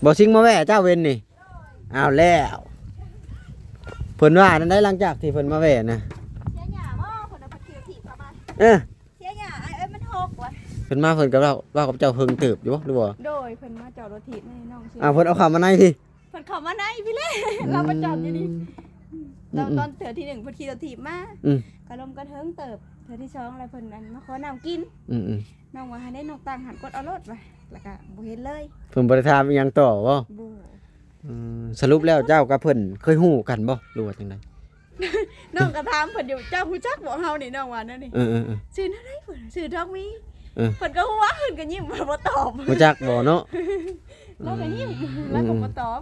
ບໍ່ຊິງມາແວ່ເຈົ້າເວັນນີ້? ອ້າວແລ້ວ ເພິ່ນວ່ານັ້ນໄດ໋ ຫຼັງຈາກທີ່ເພິ່ນມາແວ່ນະ. ເສຍຫຍ້າບໍ່? ເພິ່ນເອົາເພິ່ນຂີ່ຖີບເຂົ້າມາ. ເອີ ເສຍຫຍ້າ ອ້າຍເອີຍ ມັນຫົກວ່າ. ເພິ່ນມາເພິ່ນກໍເວົ້າ ເວົ້າກັບເຈົ້າເພິ່ງເຕີບຢູ່ບໍ່ ຫຼືບໍ່? ໂດຍ ເພິ່ນມາຈອດລົດຖີບໃຫ້ນ້ອງຊື່. ອ້າວ ເພິ່ນເອົາເຂົ້າມາໃນພີ້? ເພິ່ນເຂົ້າມາໃນພີ້ແຫຼະ. ອືມ ລາວມາຈອດຢູ່ນີ້. ອືມ ຕອນ ຕອນເທື່ອທີໜຶ່ງເພິ່ນຂີ່ລົດຖີບມາ. ອືມ ກໍລົມກັນເຖິງເຕີບ. ເທື່ອທີສອງແລ້ວເພິ່ນ ອັນ ມາຂໍນ້ຳກິນ. ອືມໆ ນ້ອງວ່າ ໃຫ້ໄດ້ນ້ອງຕັ້ງຫັ້ນ ກົດເອົາໂລດວ່າ ແລ້ວກໍບໍ່ເຫັນເລີຍ. ເພິ່ນບໍ່ໄດ້ຖາມອີ່ຫຍັງຕໍ່ບໍ່? ບໍ່. ອືມ ສະຫຼຸບແລ້ວເຈົ້າກັບເພິ່ນເຄີຍຮູ້ກັນບໍ່ ຫຼືວ່າຈັ່ງໃດ? ນ້ອງກໍຖາມເພິ່ນຢູ່ ເຈົ້າຮູ້ຈັກບໍ່ເຮົານີ້ ນ້ອງວ່າແນວນີ້. ເອີໆໆ ຊື່ແນວໃດເພິ່ນ? ຊື່ທອງມີ. ເອີ ເພິ່ນກໍຫົວ ເພິ່ນກໍຍິ້ມ ເພິ່ນບໍ່ຕອບ. ຮູ້ຈັກບໍ່ເນາະ? ລາວກໍຍິ້ມ ອືມ ລາວກໍບໍ່ຕອບ.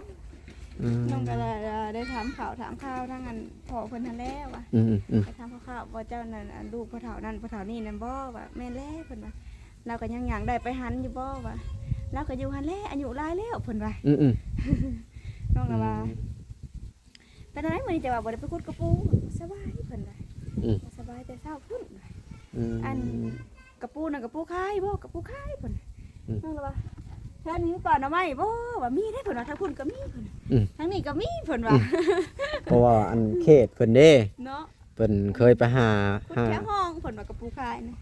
ອືມ ນ້ອງກໍໄດ້ ໄດ້ຖາມຂ່າວ ຖາມຂ່າວທາງອັນພໍ່ເພິ່ນຫັ້ນແຫຼະວ່າ. ອືມໆ ໄດ້ຖາມຂ່າວໆ ວ່າເຈົ້ານັ້ນ ອັນ ລູກພໍ່ເຖົ້ານັ້ນ ພໍ່ເຖົ້ານີ້ນັ້ນບໍ່ ວ່າແມ່ນແຫຼະເພິ່ນວ່າ. ລາວກໍຍັງຢາກໄດ້ໄປຫັ້ນຢູ່ບໍ່ວ່າ. ລາວກໍຢູ່ຫັ້ນແຫຼະ ອາຍຸຫຼາຍແລ້ວເພິ່ນວ່າ. ອືມໆ ນ້ອງກໍວ່າ ອືມ ເປັນຈັ່ງໃດມື້ນີ້ ເຈົ້າວ່າບໍ່ໄດ້ໄປຂຸດກະປູ? ສະບາຍເພິ່ນວ່າ. ອືມ ສະບາຍແຕ່ເຊົ້າພຸ້ນ. ອືມ ອັນ ກະປູນັ້ນກະປູຂາຍບໍ່? ກະປູຂາຍເພິ່ນ. ອືມ ນ້ອງລະວ່າ ແຖວນີ້ມີປ່າໜໍ່ໄມ້ບໍ່? ວ່າມີເດ້ເພິ່ນວ່າ. ທາງພຸ້ນກໍມີເພິ່ນ. ອືມ ທາງນີ້ກໍມີເພິ່ນວ່າ. ອືມ ເພາະວ່າອັນເຂດເພິ່ນເດ້ເນາະ ເພິ່ນເຄີຍໄປຫາ ຂຸດແຖວຫ້ອງເພິ່ນວ່າ ກະປູຂາຍນະ.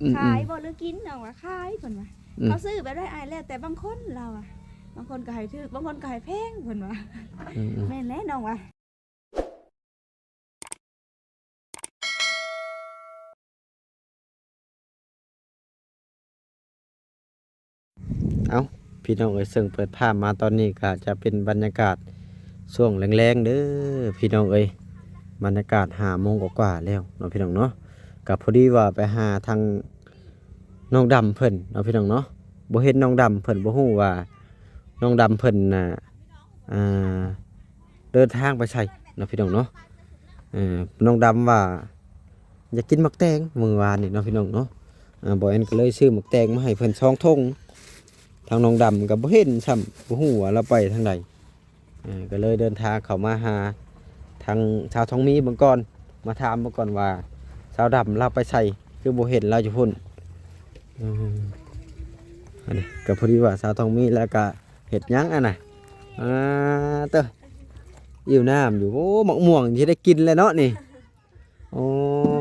ອືມ ຂາຍບໍ່ ຫຼືກິນ? ນ້ອງວ່າຂາຍເພິ່ນວ່າ. ອືມ ເຂົາຊື້ແບບໃດອ້າຍ? ແລ້ວແຕ່ບາງຄົນລາວວ່າ. ບາງຄົນກໍໃຫ້ຖືກ ບາງຄົນກໍໃຫ້ແພງເພິ່ນວ່າ. ອືມໆ ແມ່ນແຫຼະນ້ອງວ່າ. ເອົ້າ ພີ່ນ້ອງເອີຍ ເຊິ່ງເປີດພາບມາຕອນນີ້ກໍຈະເປັນບັນຍາກາດຊ່ວງແລງໆເດີພີ່ນ້ອງເອີຍ. ບັນຍາກາດຫ້າໂມງກວ່າໆແລ້ວເນາະ ພີ່ນ້ອງເນາະ. ກໍພໍດີວ່າໄປຫາທາງນ້ອງດຳເພິ່ນເນາະ ພີ່ນ້ອງເນາະ. ບໍ່ເຫັນນ້ອງດຳເພິ່ນ ບໍ່ຮູ້ວ່ານ້ອງດຳເພິ່ນນະ ອ່າ ເດີນທາງໄປໃສເນາະ ພີ່ນ້ອງເນາະ. ເອີ ນ້ອງດຳວ່າຢາກກິນໝາກແຕງມື້ວານນີ້ເນາະ ພີ່ນ້ອງເນາະ. ເອີ ບ່າວແອນກໍເລີຍຊື້ໝາກແຕງມາໃຫ້ເພິ່ນສອງຖົງ. ທາງນ້ອງດຳກໍບໍ່ເຫັນຊ້ຳ ບໍ່ຮູ້ວ່າລາວໄປທາງໃດ. ເອີ ກໍເລີຍເດີນທາງເຂົ້າມາຫາທາງສາວທອງມີເບິ່ງກ່ອນ ມາຖາມເບິ່ງກ່ອນວ່າສາວດຳລາວໄປໃສ ຄືບໍ່ເຫັນລາວຢູ່ພຸ້ນ. ເອີ ອັນນີ້ກໍພໍດີວ່າສາວທອງມີ ແລ້ວກໍເຮັດຫຍັງອັນນະ? ອ່າ ເຕີ ຫິວນ້ຳຢູ່. ໂອ້ ໝາກມ່ວງທີ່ໄດ້ກິນແລ້ວເນາະນີ້. ໂອ້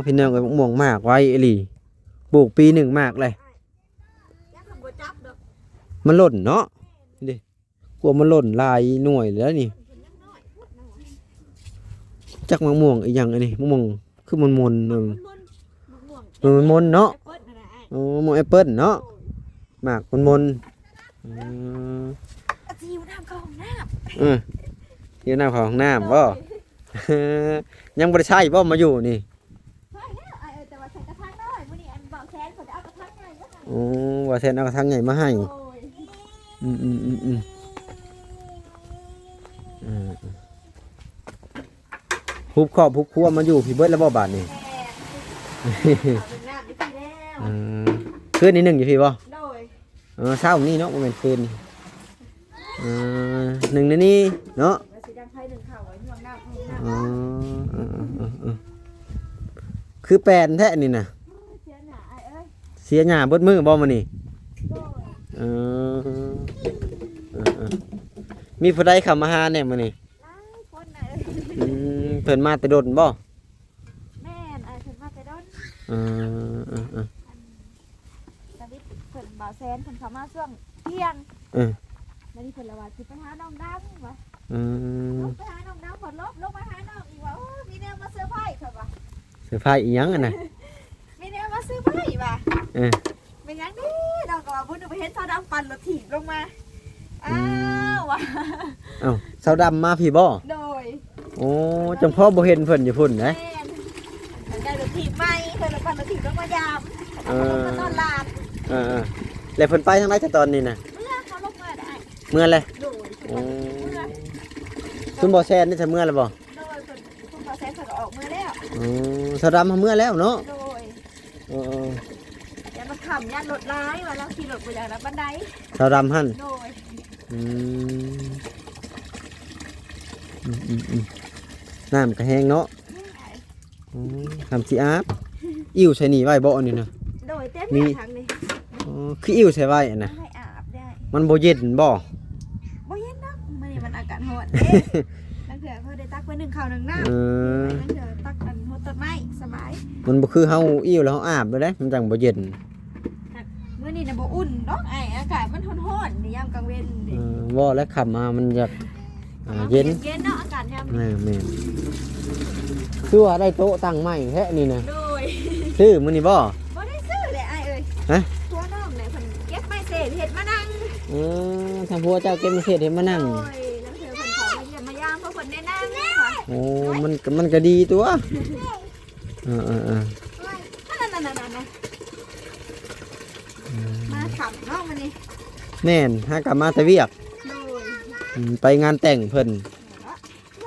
ພີ່ນ້ອງເອີຍ ໝາກມ່ວງໝາກໄວອີ່ຫຼີ ປູກປີໜຶ່ງໝາກເລີຍ. ມັນຫຼົ່ນເນາະ ນີ້ເດ້ ກວ່າມັນຫຼົ່ນຫຼາຍໜ່ວຍແລ້ວນີ້. ຈັກໝາກມ່ວງອີ່ຫຍັງອັນນີ້ ໝາກມ່ວງຄືມັນມົນ ເອີ ມັນມົນເນາະ. ໂອ້ ໝາກແອັບເປິ້ນເນາະ ໝາກມັນມົນ. ອືມ ອາ ຊິຫິວນ້ຳເຂົ້າຫ້ອງນ້ຳ. ເອີ ຫິວນ້ຳເຂົ້າຫ້ອງນ້ຳບໍ່? ຍັງບໍ່ໄດ້ໃຊ້ບໍ່ມາຢູ່ນີ້? ໃຊ້ແລ້ວ ເອີ ແຕ່ວ່າໃສ່ກະຖາງນ້ອຍ. ມື້ນີ້ອັນບ່າວແຊນເພິ່ນເອົາກະຖາງໃຫຍ່ມາໃຫ້. ໂອ້ ບ່າວແຊນເອົາກະຖາງໃຫຍ່ມາໃຫ້. ໂດຍ ອືມໆໆໆ ເອີ ຮູບຄອບຮູບຄົວມາຢູ່ພີ້ເບິດແລ້ວບໍ່ບາດນີ້? ແມ່ນ ເອົາເລື່ອງນ້ຳຢູ່ພີ້ແລ້ວ. ອືມ ຄືນນີ້ໜຶ່ງຢູ່ພີ້ບໍ່? ໂດຍ ເອີ ເຊົ້ານີ້ເນາະ ບໍ່ແມ່ນຄືນ. ເອີ ໜຶ່ງໃນນີ້ເນາະ. ວ່າຊິດັງໄຟໜຶ່ງເຂົ້າ ໃຫ້ຫ່ວງນ້ຳ ໃຫ້ຫ່ວງນ້ຳ. ອໍ ເອີໆໆໆ ຄືແປນແທ້ນີ້ນະ. ເສຍຫຍ້າອ້າຍເອີຍ ເສຍຫຍ້າເບິດມື້ບໍ່ມື້ນີ້? ໂດຍ ເອີ ເອີໆ ມີຜູ້ໃດເຂົ້າມາຫາແດ່ມື້ນີ້? ຫຼາຍຄົນນະ. ອືມ ເພິ່ນມາແຕ່ດົນບໍ່? ແມ່ນ ອ້າຍເພິ່ນມາແຕ່ດົນ. ເອີໆໆໆ ອັນ ທຳອິດເພິ່ນ ບ່າວແຊນເພິ່ນເຂົ້າມາຊ່ວງທ່ຽງ. ເອີ ບາດນີ້ເພິ່ນລະວ່າຊິໄປຫານ້ອງດຳວ່າ. ອືມ ລົງໄປຫານ້ອງດຳ ເພິ່ນລົບລົງມາຫານ້ອງອີກວ່າ ໂອ້ ມີແນວມາເຊີໄພຣສ໌ເພິ່ນວ່າ. ເຊີໄພຣສ໌ອີ່ຫຍັງຫັ້ນນະ? ມີແນວມາເຊີໄພຣສ໌ວ່າ. ເອີ ແມ່ນຫຍັງເດ້ ນ້ອງກໍວ່າ ບຸນໄປເຫັນສາວດຳປັ່ນລົດຖີບລົງມາ. ອືມ ອ້າວວ່າ. ເອົ້າ ສາວດຳມາພີ້ບໍ່? ໂດຍ ໂອ້ ຈັ່ງພໍບໍ່ເຫັນເພິ່ນຢູ່ພຸ້ນເດ້. ແມ່ນ ໄດ້ລົດຖີບໃໝ່ ເພິ່ນລະປັ່ນລົດຖີບລົງມາຢາມ. ເອີ ມາຕ້ອນຫຼານ. ເອີໆ ແລ້ວເພິ່ນໄປທາງໃດຕອນນີ້ນະ? ເມືອ ເຂົາລົງເມືອໄດ້. ເມືອແລ້ວ? ໂດຍ ໂອ້ ເພິ່ນວ່າເມືອ. ຊຸມບ່າວແຊນນີ້ຊະເມືອແລ້ວບໍ່? ໂດຍ ເພິ່ນ ຊຸມບ່າວແຊນເພິ່ນກໍອອກເມືອແລ້ວ. ອໍ ສາວດຳເມືອແລ້ວເນາະ. ໂດຍ ເອີໆ ຢ້ານມັນຄ່ຳ ຢ້ານລົດຫຼາຍ ວ່າລາວຂີ່ລົດບໍ່ຢາກນຳປານໃດ ສາວດຳຫັ້ນ. ໂດຍ ອືມ ອືມໆໆ ນ້ຳກໍແຮງເນາະ. ອືມ ນ້ຳຊິອາບ. ອິ້ວໃສ່ນີ້ໄວ້ບໍ່ອັນນີ້ນະ? ໂດຍ ເຕັມ ມີ ຖັງນີ້. ອໍ ຄືອິ້ວໃສ່ໄວ້ອັນນະ? ໃຫ້ອາບໄດ້. ມັນບໍ່ເຢັນບໍ່? ບໍ່ เย็นเนาะ มื้อนี้มันอากาศร้อนเด้ ลางเทื่อเขาได้ตักไปนึ่งข้าวนึ่งน้ำ เออ ลางเทื่อตักอันฮดต้นไม้สบาย มันบ่คือเฮาอิ่วแล้วเฮาอาบเลยเด้ มันจั่งบ่เย็น มื้อนี้น่ะบ่อุ่นดอกอ้าย อากาศมันร้อนๆ นี่ยามกลางเว็น เอ นี่ อ เว้าแล้วค่ำมามันอยาก อ่า เย็น เย็นๆ เนาะ อากาศยามนี้ แม่นๆ คือว่าได้โต๊ะตั้งใหม่แท้นี่นะ โดย ซื้อมื้อนี้บ่ บ่ได้ซื้อแหละอ้ายเอ้ย ฮะ ผัวน้องเนี่ยเพิ่นเก็บไม้เศษเฮ็ดมานั่ง เออ ทางผัวเจ้าเก็บไม้เศษเฮ็ดมานั่ง โดย ลางเทื่อเพิ่นเข้ามาเยี่ยมมายาม เพราะเพิ่นได้นั่ง โอ้ มัน มันก็ดีตั่ว เออๆๆ นั่นๆๆๆ อืม มาค่ำเนาะมื้อนี้ แม่น หากลับมาแต่เวียก โดย อืม ไปงานแต่งเพิ่น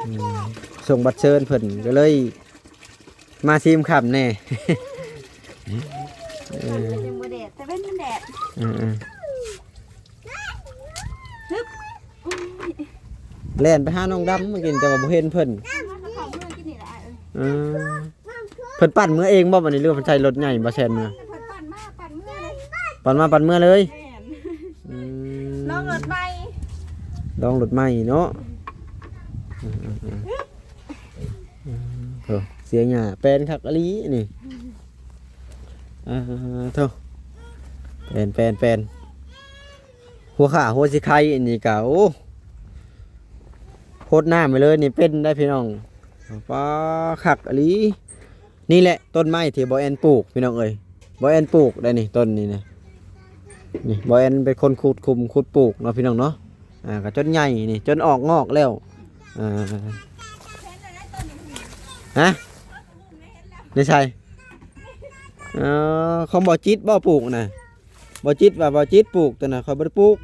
อืม ส่งบัตรเชิญเพิ่น ก็เลยมาชิมค่ำแน่ เออ ยังบ่แดด แต่เว็นมันแดด เออๆ ฮึบ แล่นไปหาน้องดำเมื่อกี้ แต่ว่าบ่เห็นเพิ่น มาเขาเมือกินนี่แหละ เออ เพิ่นปั่นเมือเองบ่บัดนี้ หรือว่าเพิ่นใช้รถใหญ่บ่แซนเมือ เพิ่นปั่นมาปั่นเมือเลย ปั่นมาปั่นเมือเลย แม่น อืม ลองรถใหม่ ลองรถใหม่เนาะ อืมๆๆ โธ่ เสียหญ้าแปนคักอีหลีนี่ อ่า โธ่ แปน แปน แปน หัวข้าหัวสิไคอันนี้ก็ โอ้ โพดน้ำไปเลยนี่เป็นได้พี่น้อง ป๊า คักอีหลี นี่แหละต้นไม้ที่บ่าวแอนปลูกพี่น้องเอ้ย บ่าวแอนปลูกได้นี่ต้นนี้นะ นี่บ่าวแอนเป็นคนขุดคุมขุดปลูกเนาะพี่น้องเนาะ อ่า ก็จนใหญ่นี่ จนออกงอกแล้ว อ่า ฮะ ในไส เอ่อ ของบ่าวจิตบ่ปลูกน่ะ บ่าวจิตว่าบ่าวจิตปลูก แต่น่ะข้อยบ่ได้ปลูก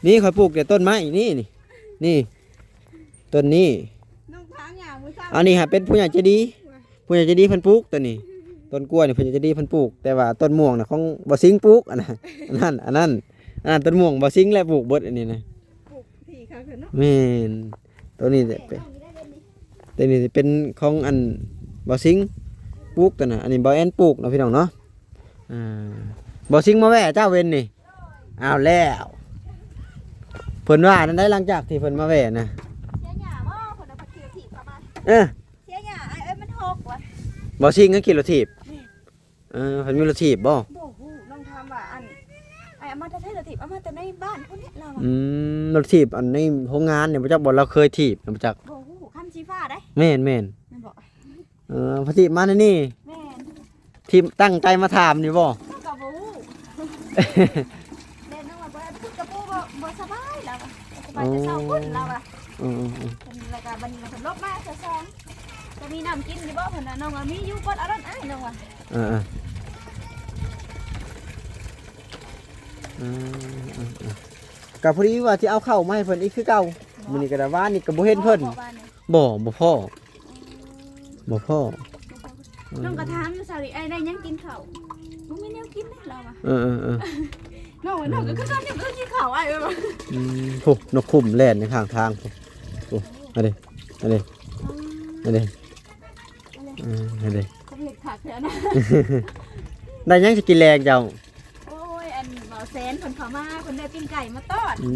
นี่ข้อยปลูกแต่ต้นไม้นี่ นี่ นี่ ต้นนี้ น้องทางหญ้ามื้อเช้า อันนี้หาเป็นผู้ใหญ่ใจดี ผู้ใหญ่ใจดีเพิ่นปลูกต้นนี้ ต้นกล้วยนี่ผู้ใหญ่ใจดีเพิ่นปลูก แต่ว่าต้นม่วงน่ะของบ่าวสิงห์ปลูก อันนั้น อันนั้น อันนั้น อันนั้นต้นม่วงบ่าวสิงห์แหละปลูกเบิดอันนี้นะ ปลูกที่เขาเถอะเนาะ แม่น ต้นนี้แหละเป็น ต้นนี้เป็นของอันบ่าวสิงห์ปลูกต้นน่ะ อันนี้บ่าวแอนปลูกเนาะพี่น้องเนาะ อ่า บ่าวสิงห์มาแว่เจ้าเว็นนี่ เอาแล้ว เพิ่นว่านั่นได้หลังจากที่เพิ่นมาแว่นะ เสียหญ้าบ่ เพิ่นเอาผักชีถีบเข้ามา เออ เสียหญ้า อ้ายเอ้ย มันหกว่ะ บ่าวสิงห์ก็ขี่รถถีบ เออ เพิ่นมีรถถีบบ่ บ่ฮู้ น้องถามว่า อัน อ้ายเอามาแต่ไสรถถีบ เอามาแต่ในบ้านพุ้นแหละ ลาวว่า อืม รถถีบอันในโรงงานนี่บ่จักบ่ ลาวเคยถีบนะบ่จัก บ่ฮู้ คันสีฟ้าเด้ แม่นๆ แม่นบ่ เออ เพิ่นถีบมาแนวนี้ แม่น ถีบตั้งใจมาถามนี่บ่ ข้อยก็บ่ฮู้ แม่นว่าบ่ พุ้นก็บ่ บ่ บ่สบาย ลาวว่า สบายแต่เช้าพุ้น ลาวว่า อืมๆๆ เพิ่น แล้วก็บัดนี้เพิ่นลบมาเทื่อสอง จะมีน้ำกินอยู่บ่ เพิ่นว่า น้องว่ามีอยู่ กดเอาโลดอ้าย น้องว่า เออๆ อืมๆๆ ก็พอดีว่าสิเอาข้าวมาให้เพิ่นอีกคือเก่า มื้อนี้ก็ได้ วานนี้ก็บ่เห็นเพิ่น บ่ บ่พอ บ่พอ น้องก็ถามอยู่เช้านี้ อ้ายได้หยังกินข้าว บ่มีแนวกินเด้ ลาวว่า เออๆๆ น้องว่า น้องก็คือกัน ยังบ่ได้กินข้าว อ้ายเอ้ยว่า อืม พุ้น นกคุ้มแล่นในข้างทางพุ้น พุ้น อันนี้ อันนี้ อันนี้ เออ นั่นเด้ เขาเฮ็ดคักแท้นะ ได้หยังสิกินแลงเจ้า โอ้ย อันบ่าวแสนเพิ่นเข้ามา เพิ่นได้ปิ้งไก่มาต้อน อื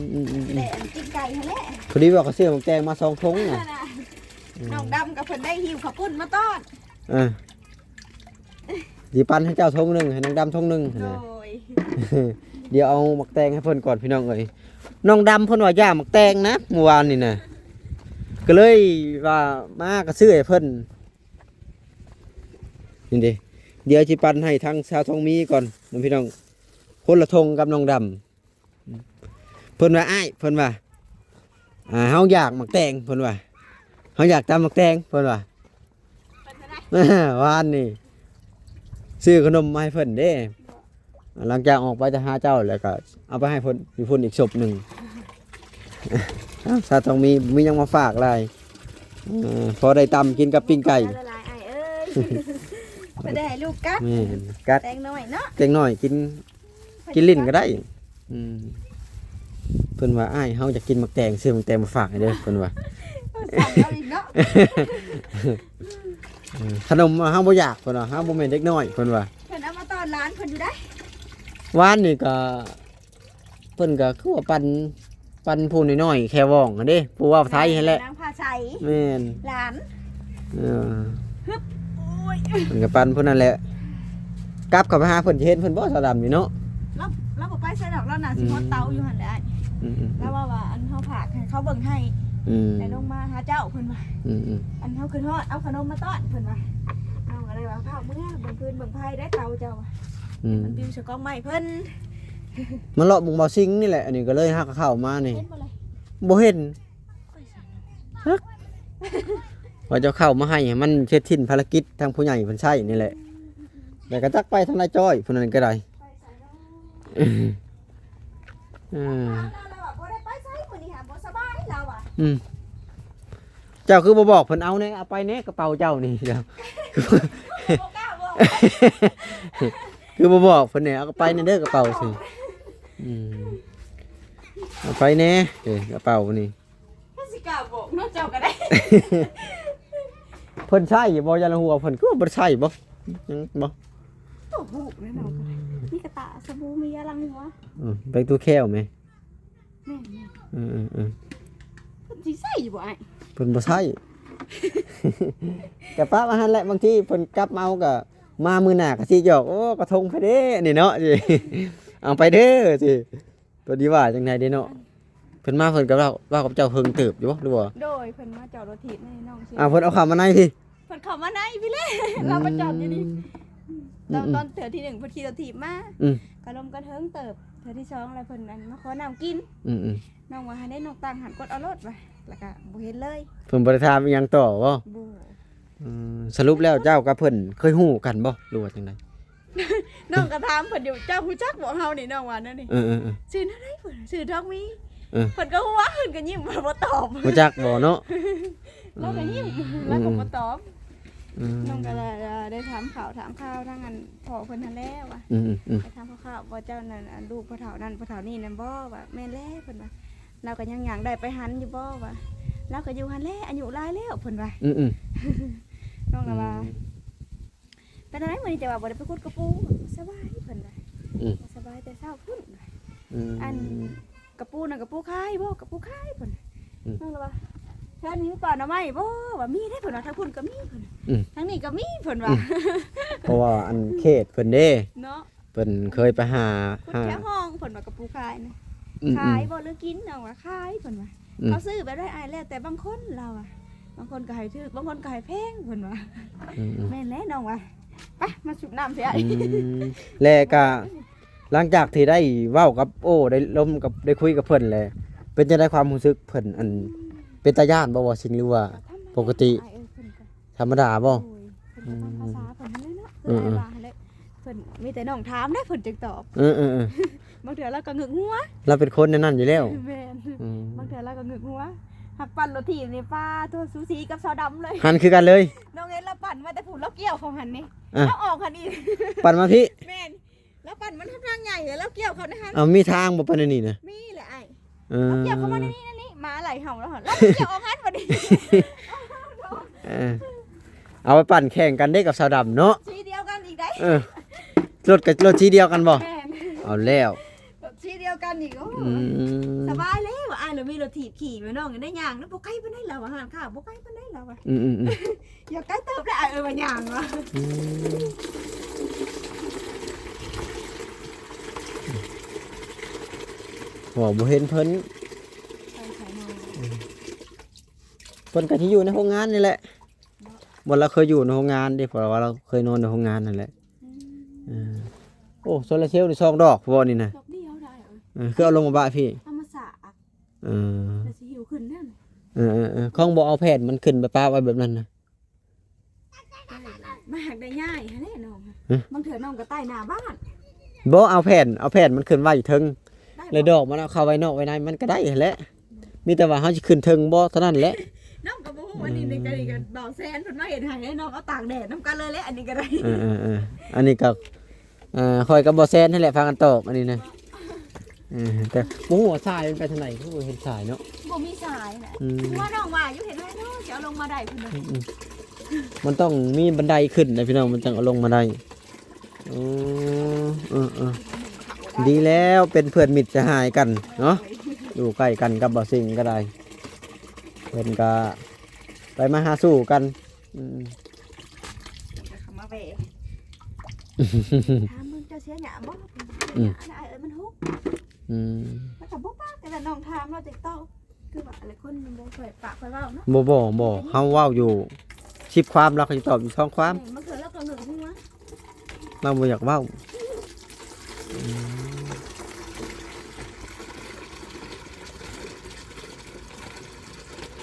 ม อืม อืม อืม ได้อันปิ้งไก่หั่นแหละ พอดีว่าเขาซื้อหมากแตงมาสองถุงน่ะ นั่นน่ะ อืม น้องดำกับเพิ่นได้หิ้วข้าวปุ้นมาต้อน เออ สิปั่นให้เจ้าถุงหนึ่ง ให้น้องดำถุงหนึ่งหั่นน่ะ โดย เดี๋ยวเอาหมากแตงให้เพิ่นก่อนพี่น้องเอ้ย น้องดำเพิ่นว่าอยากหมากแตงนะ เมื่อวานนี่นะ ก็เลยว่ามากระซื้อให้เพิ่น นี่เด้ เดี๋ยวสิปั่นให้ทางสาวทองมีก่อนนะพี่น้อง คนละถุงกับน้องดำ เพิ่นว่า อ้าย เพิ่นว่า อ่า เฮาอยากหมากแตง เพิ่นว่า เฮาอยากตำหมากแตง เพิ่นว่า วานนี่ซื้อขนมมาให้เพิ่นเด้ หลังจากออกไปแต่หาเจ้าแล้วก็เอาไปให้เพิ่นอยู่พุ้นอีกศพหนึ่ง อ้าว สาวทองมี มีหยังมาฝากหลาย เอ่อ พอได้ตำกินกับปิ้งไก่ หลายๆ อ้ายเอ้ย บ่ได้ให้ลูกกัด แม่น กัด แตงน้อยเนาะ แตงน้อยกิน กินลิ้นก็ได้ อืม เพิ่นว่า อ้าย เฮาอยากกินหมากแตง ซื้อหมากแตงมาฝากให้เด้อ เพิ่นว่า สั่งเอาอีกเนาะ เออ ขนมเฮาบ่อยาก เพิ่นว่า เฮาบ่แม่นเด็กน้อย เพิ่นว่า เพิ่นเอามาต้อนหลานเพิ่นอยู่ได้ วานนี่ก็ เพิ่นก็คือว่าปั่น ປັນຜູ້ນ້ອຍໆ ແຄ່ວອງຫັ້ນເດ້ ຜູ້ເວົ້າໄທຫັ້ນແຫຼະ ນາງພາໄຊ ແມ່ນ ຫຼານ ເອີ ຮຶບ ໂອ້ຍ ເພິ່ນກໍປັນຜູ້ນັ້ນແຫຼະ ກັບເຂົ້າໄປຫາເພິ່ນ ຊິເຫັນເພິ່ນບໍ່ ສາວດຳນີ້ເນາະ? ລາວ ລາວບໍ່ໄປໃສດອກ ລາວໜ້າຊິຮອດເຕົາຢູ່ຫັ້ນແຫຼະ ອືມໆໆ ລາວເວົ້າວ່າ ອັນເຮົາພາກໃຫ້ເຂົາເບິ່ງໃຫ້ ອືມ ແລ້ວລົງມາຫາເຈົ້າ ເພິ່ນວ່າ ອືມໆ ອັນເຮົາຂຶ້ນຮອດ ເອົາຂະໜົມມາຕ້ອນ ເພິ່ນວ່າ ນ້ອງກໍເລີຍວ່າ ຟ້າວເມືອເບິ່ງຟືນເບິ່ງໄຟໄດ້ເຕົາເຈົ້າ ອືມ ມັນປິວໃສ່ກອງໄມ້ເພິ່ນ ມາເລາະເບິ່ງບໍ່ຊິງນີ້ແຫຼະ ອັນນີ້ກໍເລີຍຫາກໍເຂົ້າມານີ້ ເຫັນບໍ່ລະ? ບໍ່ເຫັນ ຈັກ ວ່າຈະເຂົ້າມາໃຫ້ ໃຫ້ມັນເສັດສິ້ນພາລະກິດທາງຜູ້ໃຫຍ່ເພິ່ນໃຊ້ນີ້ແຫຼະ ແລ້ວກໍຈັກໄປທາງນາຍຈ້ອຍຜູ້ນັ້ນກໍໄດ້ ເອີ ລາວວ່າບໍ່ໄດ້ໄປໃສມື້ນີ້ຫາ ບໍ່ສະບາຍລາວວ່າ ອືມ ເຈົ້າຄືບໍ່ບອກເພິ່ນ ເອົາແດ່ ເອົາໄປແດ່ກະເປົາເຈົ້ານີ້ ເຈົ້າ ບໍ່ກ້າບອກ ຄືບໍ່ບອກເພິ່ນແດ່ ເອົາໄປແດ່ເດີກະເປົາຊິ ອືມ ເອົາໄປແດ່ ເອີ ກະເປົານີ້ ເພິ່ນຊິກ້າບອກເນາະ ເຈົ້າກໍໄດ້ ເພິ່ນໃຊ້ຢູ່ບໍ່ ຢາລະຫົວເພິ່ນຄືວ່າບໍ່ໄດ້ໃຊ້ບໍ່ ຍັງບໍ່ ບໍ່ຮູ້ແນ່ນອນ ອືມ ມີກະຕະສະບູ ມີຢາລ້າງຫົວ ອືມ ໄປຕູ້ແຂ້ວແມ ແມ່ນໆ ເອີໆໆ ເພິ່ນຊິໃຊ້ຢູ່ບໍ່ອ້າຍ? ເພິ່ນບໍ່ໃຊ້ ກະປະໄວ້ຫັ້ນແຫຼະ ບາງທີເພິ່ນກັບມາເຮົາກະ ມາມື້ໜ້າກະຊິຫຍອກ ໂອ້ ກະທົງໄປເດ້ ອັນນີ້ເນາະ ເອົາໄປເດີ ຊິ ຕົວນີ້ວ່າຈັ່ງໃດເດ້ເນາະ ເພິ່ນມາເພິ່ນກໍເວົ້າ ເວົ້າກັບເຈົ້າເຫິງເຕີບຢູ່ບໍ່ ຫຼືບໍ່? ໂດຍ ເພິ່ນມາຈອດລົດຖີບໃຫ້ນ້ອງຊື່ ອ້າວ ເພິ່ນເອົາເຂົ້າມາໃນພີ້ ເພິ່ນເຂົ້າມາໃນພີ້ແຫຼະ ອືມ ລາວມາຈອດຢູ່ນີ້ ອືມ ຕອນ ອືມ ຕອນເທື່ອທີໜຶ່ງ ເພິ່ນຂີ່ລົດຖີບມາ ອືມ ກະລົມກະເທິງເຕີບ ເທື່ອທີສອງແລ້ວເພິ່ນ ອັນ ມາຂໍນ້ຳກິນ ອືມໆ ນ້ອງວ່າ ຫັ້ນເດ້ ນ້ອງຕັ້ງຫັ້ນ ກົດເອົາໂລດວ່າ ແລ້ວກະບໍ່ເຫັນເລີຍ ເພິ່ນບໍ່ໄດ້ຖາມອີ່ຫຍັງຕໍ່ບໍ່? ບໍ່ ອືມ ສະຫຼຸບແລ້ວເຈົ້າກັບເພິ່ນເຄີຍຮູ້ກັນບໍ່ ຫຼືວ່າຈັ່ງໃດ? ນ້ອງກໍຖາມເພິ່ນຢູ່ ເຈົ້າຮູ້ຈັກບໍ່ເຮົານີ້ ນ້ອງວ່າແນວນີ້ ເອີໆໆ ຊື່ແນວໃດເພິ່ນ ຊື່ທອງມີ ເອີ ເພິ່ນກໍຫົວ ເພິ່ນກໍຍິ້ມ ບໍ່ຕອບ ຮູ້ຈັກບໍ່ເນາະ ລາວກໍຍິ້ມ ອືມ ລາວກໍບໍ່ຕອບ ອືມ ນ້ອງກໍເລີຍ ເອີ ໄດ້ຖາມຂ່າວ ຖາມຂ່າວທາງອັນພໍ່ເພິ່ນຫັ້ນແຫຼະວ່າ ອືມໆ ໄດ້ຖາມຂ່າວໆ ວ່າເຈົ້ານັ້ນ ອັນ ລູກພໍ່ເຖົ້ານັ້ນ ພໍ່ເຖົ້ານີ້ນັ້ນບໍ່ ວ່າແມ່ນແຫຼະ ເພິ່ນວ່າ ລາວກໍຍັງຍ່າງໄດ້ໄປຫັນຢູ່ບໍ່ ວ່າ ລາວກໍຢູ່ຫັ້ນແຫຼະ ອາຍຸຫຼາຍແລ້ວ ເພິ່ນວ່າ ອືມໆ ນ້ອງກໍວ່າ ອືມ ເປັນຈັ່ງໃດມື້ນີ້ ເຈົ້າວ່າບໍ່ໄດ້ໄປຂຸດກະປູ? ສະບາຍ ເພິ່ນວ່າ ອືມ ສະບາຍແຕ່ເຊົ້າພຸ້ນ ອືມ ອັນກະປູນັ້ນກະປູຂາຍບໍ່? ກະປູຂາຍ ເພິ່ນ ອືມ ນ້ອງລະວ່າ ແຖວນີ້ມີປ່າໜໍ່ໄມ້ບໍ່? ວ່າມີເດ້ ເພິ່ນວ່າ ທາງພຸ້ນກໍມີ ເພິ່ນ ອືມ ທາງນີ້ກໍມີ ເພິ່ນວ່າ ອືມ ເພາະວ່າອັນເຂດເພິ່ນເດ້ ເນາະ ເພິ່ນເຄີຍໄປຫາ ຂຸດແຖວຫ້ອງ ເພິ່ນວ່າກະປູຂາຍນະ ອືມ ຂາຍບໍ່ ຫຼືກິນ? ນ້ອງວ່າຂາຍ ເພິ່ນວ່າ ອືມ ເຂົາຊື້ແບບໃດອ້າຍ? ແລ້ວແຕ່ບາງຄົນ ລາວວ່າ ບາງຄົນກໍໃຫ້ຖືກ ບາງຄົນກໍໃຫ້ແພງ ເພິ່ນວ່າ ອືມໆ ແມ່ນແຫຼະ ນ້ອງວ່າ ໄປ ມາສູບນ້ຳເສຍ ອືມ ແລະກະ ຫຼັງຈາກທີ່ໄດ້ເວົ້າກັບ ໂອ້ ໄດ້ລົມກັບ ໄດ້ຄຸຍກັບເພິ່ນແລ້ວ ເປັນຈັ່ງໃດຄວາມຮູ້ສຶກເພິ່ນ? ອັນ ເປັນຕາຢ້ານບໍ່ ບໍ່ຊິງ ຫຼືວ່າປົກກະຕິ? ທຳມະດາ ອ້າຍເອີຍ ເພິ່ນກໍ ທຳມະດາບໍ່? ໂດຍ ເພິ່ນກໍຕາມພາສາເພິ່ນຫັ້ນແຫຼະເນາະ ອືມ ຄືອ້າຍວ່າຫັ້ນແຫຼະ ເພິ່ນມີແຕ່ນ້ອງຖາມເດ້ ເພິ່ນຈຶ່ງຕອບ ເອີໆໆ ບາງເທື່ອລາວກໍງຶກຫົວ ລາວເປັນຄົນແນວນັ້ນຢູ່ແລ້ວ ແມ່ນ ອືມ ບາງເທື່ອລາວກໍງຶກຫົວ ຫາກປັ່ນລົດຖີບນີ້ ປາໂທ້ ສູສີກັບສາວດຳເລີຍ ຫັນຄືກັນເລີຍ ນ້ອງເຫັນລາວປັ່ນມາແຕ່ພຸ້ນ ລາວກ່ຽວເຂົ້າຫັ້ນນີ້ ອ່ະ ລາວອອກຫັ້ນອີກ ປັ່ນມາພີ້ ແມ່ນ ລາວປັ່ນມາທາງໃຫຍ່ ແລ້ວລາວກ່ຽວເຂົ້າໃນຫັ້ນ ເອົາ ມີທາງບໍ່ໄປໃນນີ້ນະ? ມີແຫຼະອ້າຍ ເອີ ລາວກ່ຽວເຂົ້າມາໃນນີ້ ໃນນີ້ ໝາໄລ່ເຮົາແລ້ວ ລາວກ່ຽວອອກຫັ້ນບັດນີ້ ເອີ ເອົາໄປປັ່ນແຂ່ງກັນເດ້ກັບສາວດຳເນາະ ສີດຽວກັນອີກໄດ໋ ເອີ ລົດກໍລົດສີດຽວກັນບໍ່? ແມ່ນ ເອົາແລ້ວ ລົດສີດຽວກັນອີກ ໂອ້ ອືມ ສະບາຍເລີຍວ່າ ອ້າຍລາວມີລົດຖີບຂີ່ ແມ່ນ້ອງໄດ້ຍ່າງນະ ບໍ່ໄກປານໃດລາວວ່າ ຮ້ານຄ້າບໍ່ໄກປານໃດລາວວ່າ ອືມໆໆ ຢາກໄກເຕີບແລ້ວ ອ້າຍເອີຍວ່າຍ່າງວ່າ ອືມ ເວົ້າບໍ່ເຫັນເພິ່ນ ໄປໃສເນາະ ອືມ ເພິ່ນກໍທີ່ຢູ່ໃນໂຮງງານນີ້ແຫຼະ ເນາະ ບ່ອນລາວເຄີຍຢູ່ໃນໂຮງງານເດ້ ເພາະວ່າລາວເຄີຍນອນໃນໂຮງງານນັ້ນແຫຼະ ອືມ ເອີ ໂອ້ ໂຊລາເຊວນີ້ສອງດອກບໍ່ນີ້ນະ ດອກດຽວໄດ້ ເອີ ເອີ ຄືເອົາລົງມາປະພີ້ ທຳມະຊາດ ເອີ ແລ້ວຊິຫິ້ວຂຶ້ນນັ້ນ ເອີໆໆ ຂອງບໍ່ເອົາແຜ່ນມັນຂຶ້ນໄປປະໄວ້ແບບນັ້ນນະ ມາຫາກໄດ້ຍ້າຍຫັ້ນແຫຼະນ້ອງ ຮະ ບາງເທື່ອນ້ອງກໍໃຕ້ໜ້າບ້ານ ບໍ່ ເອົາແຜ່ນ ເອົາແຜ່ນມັນຂຶ້ນໄວ້ເທິງ ໄດ້ບໍ່ ແລ້ວດອກມັນເອົາເຂົ້າໄວ້ນອກໄວ້ໃນມັນກໍໄດ້ຫັ້ນແຫຼະ ມີແຕ່ວ່າເຮົາຊິຂຶ້ນເທິງບໍ່ເທົ່ານັ້ນແຫຼະ ນ້ອງກໍບໍ່ຮູ້ ອັນນີ້ ອືມ ໃນໃຈກໍບ່າວແຊນເພິ່ນມາເຮັດໃຫ້ ນ້ອງເອົາຕາກແດດນຳກັນເລີຍແຫຼະ ອັນນີ້ກໍໄດ້ ເອີໆໆ ອັນນີ້ກໍ ອ່າ ຂ້ອຍກັບບໍ່ແຊນຫັ້ນແຫຼະພາກັນຕອກອັນນີ້ນະ ເອີ ແຕ່ບໍ່ຮູ້ວ່າສາຍມັນໄປທາງໃດ ຄືບໍ່ເຫັນສາຍເນາະ ບໍ່ມີສາຍແຫຼະ ອືມ ວ່ານ້ອງວ່າຢູ່ເຮັດໃດເນາະ ຊິເອົາລົງມາໄດ້ພຸ້ນນະ ອືມໆ ມັນຕ້ອງມີບັນໄດຂຶ້ນນະພີ່ນ້ອງ ມັນຈັ່ງເອົາລົງມາໄດ້ ໂອ້ ເອີໆ ດີແລ້ວເປັນເພື່ອນມິດສະຫາຍກັນເນາະ ຢູ່ໃກ້ກັນກັບບ່າວສິງກໍໄດ້ ເພິ່ນກໍໄປມາຫາສູ່ກັນ. ອືມ ເຂົາມາແວ່ ຖາມເບິ່ງ ເຈົ້າເສຍຫຍ້າບໍ່? ອືມ ຫຍ້າ ອ້າຍເອີຍ ມັນຫົກ. ອືມ ແລ້ວກໍບໍ່ປາກ ແຕ່ວ່ານ້ອງຖາມລາວຈັກຕອບ ຄືວ່າຫຼາຍຄົນມັນບໍ່ຄ່ອຍປາກຄ່ອຍເວົ້າເນາະ. ບໍ່ ບໍ່ ບໍ່ ເຮົາເວົ້າຢູ່ສິບຄວາມ ລາວກໍຊິຕອບຢູ່ສອງຄວາມ. ແມ່ນ ບາງເທື່ອລາວກໍເລິກຫົວ ລາວບໍ່ຢາກເວົ້າ. ອືມ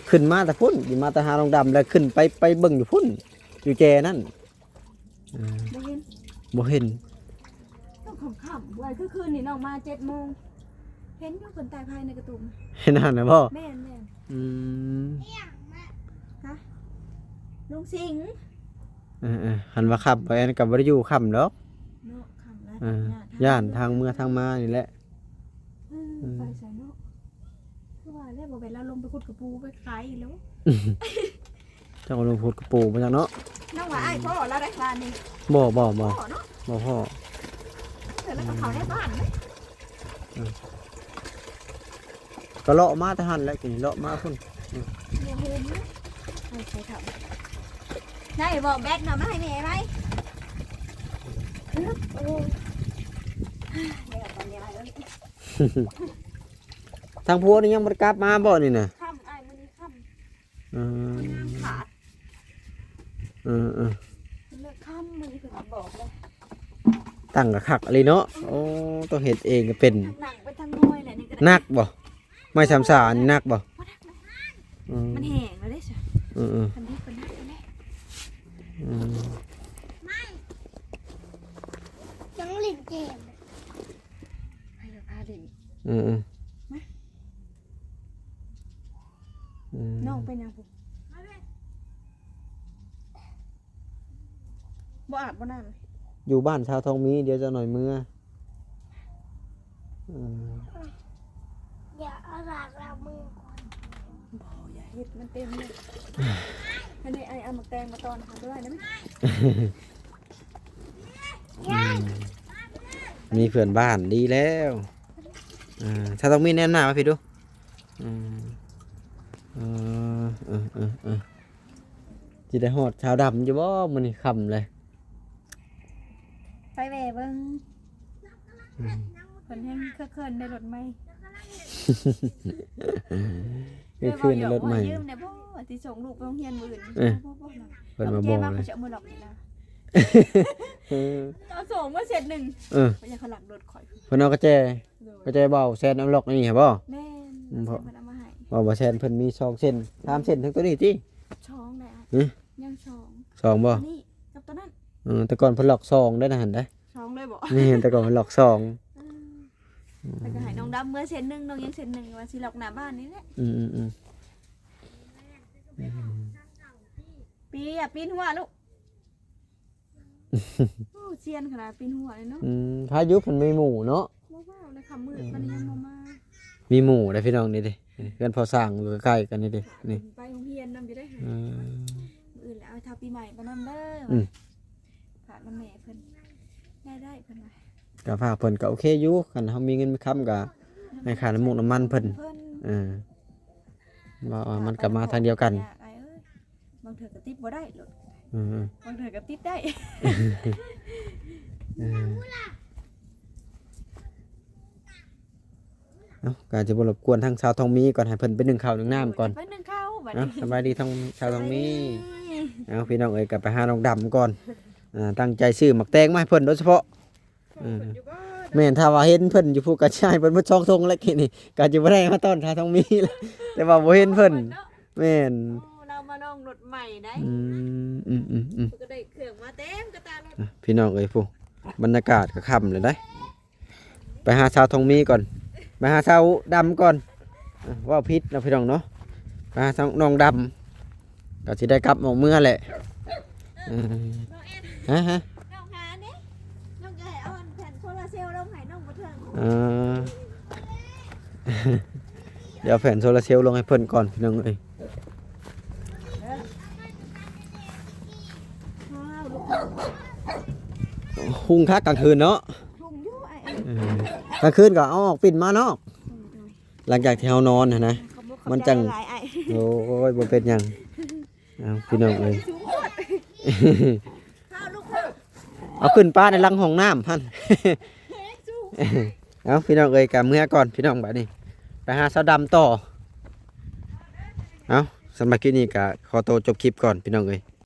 ຂຶ້ນມາແຕ່ພຸ້ນ ຂຶ້ນມາແຕ່ຫານ້ອງດຳ ແລ້ວຂຶ້ນໄປ ໄປເບິ່ງຢູ່ພຸ້ນ ຢູ່ແຈນັ້ນ. ເອີ ບໍ່ເຫັນ ບໍ່ເຫັນ. ຕ້ອງຄ່ຳໆ ວ່າຄືຄືນນີ້ນ້ອງມາເຈັດໂມງ ເຫັນຢູ່ເພິ່ນໄຕ່ໄພໃນກະຕຸ່ມ. ເຫັນຫັ້ນນະບໍ່? ແມ່ນໆ. ອືມ ຮະ ລຸງສິງ. ເອີໆ ຫັ້ນວ່າຄ່ຳ ໄປອັນກໍບໍ່ໄດ້ຢູ່ຄ່ຳດອກເນາະ. ຄ່ຳແລ້ວ ເອີ ຢ້ານທາງເມືອທາງມານີ້ແຫຼະ. ເອີ ອືມ ໄປໃສເນາະ? ຄືວ່າແລ້ວ ບໍ່ແມ່ນລາວລົງໄປຂຸດກະປູໄປຂາຍອີກແລ້ວ. ເຈົ້າກໍລົງໂພດກະໂປບໍ່ຈັກເນາະ. ນ້ອງວ່າອ້າຍພໍ້ລາວໄດ້ວານນີ້. ບໍ່ ບໍ່ ບໍ່ ພໍ້ເນາະ ບໍ່ພໍ້. ເອີ ແລ້ວກໍເຂົ້າໃນບ້ານເດ້. ອືມ ກໍເລາະມາແຕ່ຫັ້ນແຫຼະ ກິນເລາະມາພຸ້ນ. ອືມ ບໍ່ເຫັນນະ. ໃຫ້ໃສ່ຖັງ ໄດ້ບໍ່? ແບັດນະ ມາໃຫ້ແມ່ໄວ້. ໂອ້ ແລ້ວຕອນນີ້ອ້າຍເອີຍ. ທາງຜົວນີ້ຍັງບໍ່ໄດ້ກັບມາບໍ່ນີ້ນະ? ຄ່ຳອ້າຍ ມື້ນີ້ຄ່ຳ. ອືມ ງານຂາດ. ເອີໆ ເລີກຄ່ຳມື້ນີ້ເພິ່ນບອກເລີຍ. ຕັ້ງກະຄັກອີ່ຫຼີເນາະ. ໂອ້ ຕ້ອງເຮັດເອງກໍເປັນ. ໜັກໄປທາງນ້ອຍແຫຼະນີ້ກໍໄດ້. ໜັກບໍ່? ໄມ້ສາມສານີ້ໜັກບໍ່? ບໍ່ໜັກ ບໍ່ໜັກ. ອືມ ມັນແຫ້ງແລ້ວເດ້ຊະ. ເອີໆ ຄັນດິບກໍໜັກແລ້ວແຫຼະ. ອືມ ໄມ້ ຍັງຫຼິ້ນເກມ ໃຜຈະພາຫຼິ້ນ? ເອີໆ ມາ. ອືມ ນ້ອງເປັນຫຍັງພຸ້ນ? ບໍ່ອາບບໍ່ນ້ຳ. ຢູ່ບ້ານຊາວທອງມີ ດຽວຈັກໜ້ອຍເມືອ. ອືມ ດຽວເອົາສາກລ້າງມືກ່ອນ. ບໍ່ ຢ່າເຮັດ ມັນເຕັມເລີຍ. ອັນນີ້ອ້າຍເອົາໝາກແຕງມາຕອນຫາດ້ວຍນະ. ອືມ ມີເພື່ອນບ້ານດີແລ້ວ. ອ່າ ຖ້າຕ້ອງມີແນມໜ້າມາພີ້ດູ. ອືມ ເອີ ເອີ ເອີ ເອີ ຊິໄດ້ຮອດຊາວດຳຢູ່ບໍ່? ມື້ນີ້ຄ່ຳເລີຍ. ໄປແວ່ເບິ່ງ. ອືມ ເພິ່ນແຮ່ງເຄີເຂີນໃນລົດໃໝ່. ເຄີເຂີນໃນລົດໃໝ່. ຢືມແດ່ບໍ່? ຊິສົ່ງລູກໄປໂຮງຮຽນມື້ອື່ນ. ເອີ ບໍ່ ບໍ່ ບໍ່ ເພິ່ນມາບອກເລີຍ. ເອົາເອົາສອງມາເຊັດໜຶ່ງ. ເອີ ເພິ່ນຢາກເຂົາລັກລົດຂ້ອຍ. ເພິ່ນເອົາກະແຈ ໂດຍ ກະແຈເບົາແຊນອັນລັອກນີ້ໃຫ້ບໍ່? ແມ່ນ. ອືມ ເພິ່ນເອົາມາໃຫ້. ເວົ້າວ່າແຊນເພິ່ນມີສອງເສັ້ນ ສາມເສັ້ນ ທັງໂຕນີ້ຕິ? ສອງແຫຼະ. ຫຶ? ຍັງສອງ. ສອງບໍ່? ນີ້ກັບໂຕນັ້ນ. ເອີ ແຕ່ກ່ອນເພິ່ນລັອກສອງໄດ້ນະຫັ້ນເດ້. ສອງເລີຍບໍ່? ແມ່ນ ແຕ່ກ່ອນເພິ່ນລັອກສອງ. ອືມ ອືມ ແລ້ວກໍໃຫ້ນ້ອງດຳເມືອເສັ້ນໜຶ່ງ ນ້ອງຍັງເສັ້ນໜຶ່ງ ວ່າຊິລັອກໜ້າບ້ານນີ້ແຫຼະ. ອືມໆໆ ອືມ ປີນ ຢ່າປີນຫົວລູກ. ໂອ້ ຊຽນຂະໜາດປີນຫົວເລີຍເນາະ. ອືມ ພາຍຸເພິ່ນມີໝູ່ເນາະ. ບໍ່ເວົ້າເລີຍ ຄ່ຳມືດ ອືມ ມັນຍັງບໍ່ມາ. ມີໝູ່ເດ້ພີ່ນ້ອງ ນີ້ເດ້ ເຮືອນພໍ່ຊ່າງຢູ່ໃກ້ໆກັນນີ້ເດ້ ນີ້ ໄປໂຮງຮຽນນຳຢູ່ໄດ້. ອືມ ມື້ອື່ນແລ້ວເອົາເທົ່າປີໃໝ່ໄປນຳເດີ. ອືມ ຝາກນຳແມ່ເພິ່ນ ໄດ້ ໄດ້ເພິ່ນວ່າ. ກໍຝາກເພິ່ນກໍໂອເຄຢູ່ ຄັນເຮົາມີເງິນມີຄຳກໍໃຫ້ຄ່ານ້ຳມູກນ້ຳມັນເພິ່ນ. ເອີ ວ່າມັນກໍມາທາງດຽວກັນ. ບາງເທື່ອກໍຕິດບໍ່ໄດ້ໂລດ. ເອີ ບາງເທື່ອກໍຕິດໄດ້. ເອີ ເອົາ ກໍຈະບໍ່ລົບກວນທາງຊາວທອງມີກ່ອນ ໃຫ້ເພິ່ນໄປໜຶ້ງເຂົ້າໜຶ້ງນ້ຳກ່ອນ. ໄປໜຶ້ງເຂົ້າບັດນີ້. ເອົາ ສະບາຍດີທາງຊາວທອງມີ. ສະບາຍດີ. ເອົາ ພີ່ນ້ອງເອີຍ ກໍໄປຫານ້ອງດຳກ່ອນ. ອ່າ ຕັ້ງໃຈຊື້ໝາກແຕງມາໃຫ້ເພິ່ນໂດຍສະເພາະ. ເອີ ແມ່ນ ຖ້າວ່າເຫັນເພິ່ນຢູ່ພຸ້ນກໍຊິໃຫ້ເພິ່ນໝົດສອງຖົງແລ້ວ ກີ້ນີ້ກໍຈະບໍ່ໄດ້ມາຕ້ອນຊາວທອງມີແລ້ວ ແຕ່ວ່າບໍ່ເຫັນເພິ່ນ. ແມ່ນ. ໂອ້ ລາວມາລອງລົດໃໝ່ໄດ໋. ອືມ ອືມໆໆ ເພິ່ນກໍໄດ້ເຄື່ອງມາເຕັມກະຕາລົດ. ອ່ະ ພີ່ນ້ອງເອີຍ ພຸ້ນ ບັນຍາກາດກໍຄ່ຳແລ້ວໄດ໋. ໄປຫາຊາວທອງມີກ່ອນ ໄປຫາຊາວດຳກ່ອນ. ອ່ະ ເວົ້າຜິດເນາະ ພີ່ນ້ອງເນາະ. ໄປຫາຊາວ ນ້ອງດຳ ກໍຊິໄດ້ກັບອອກເມືອແຫຼະ. ເອີ ຮະ ຮະ ນ້ອງຫານີ້ ນ້ອງຈະໃຫ້ເອົາແຜ່ນໂຊລາເຊວລົງໃຫ້ນ້ອງບໍ່ເຖິງ. ເອີ ດຽວແຜ່ນໂຊລາເຊວລົງໃຫ້ເພິ່ນກ່ອນ ພີ່ນ້ອງເອີຍ. ຮຸ່ງຄັກກາງຄືນເນາະ. ຮຸ່ງຢູ່ອ້າຍ. ເອີ ກາງຄືນກໍເອົາອອກປິ່ນມານອກ. ໂດຍ ໂດຍ. ເ ຫຼັງຈາກທີ່ເຮົານອນຫັ້ນນະ ຂອບມຸກຂອບໃຈ ມັນຈັ່ງ ຫຼາຍໆ ໂອ້ຍ ບໍ່ເປັນຫຍັງ. ເອົາ ພີ່ນ້ອງເອີຍ พาลูก ເອົາຂຶ້ນປ້າໃນຫຼັງຫ້ອງນ້ຳຫັ້ນ. ເອົາ ພີ່ນ້ອງເອີຍ ກະເມືອກ່ອນ ພີ່ນ້ອງ ບາດນີ້ໄປຫາສາວດຳຕໍ່. ເອົາ ສຳລັບຄລິບນີ້ກະຂໍໂຕຈົບຄລິບກ່ອນ ພີ່ນ້ອງເອີຍ.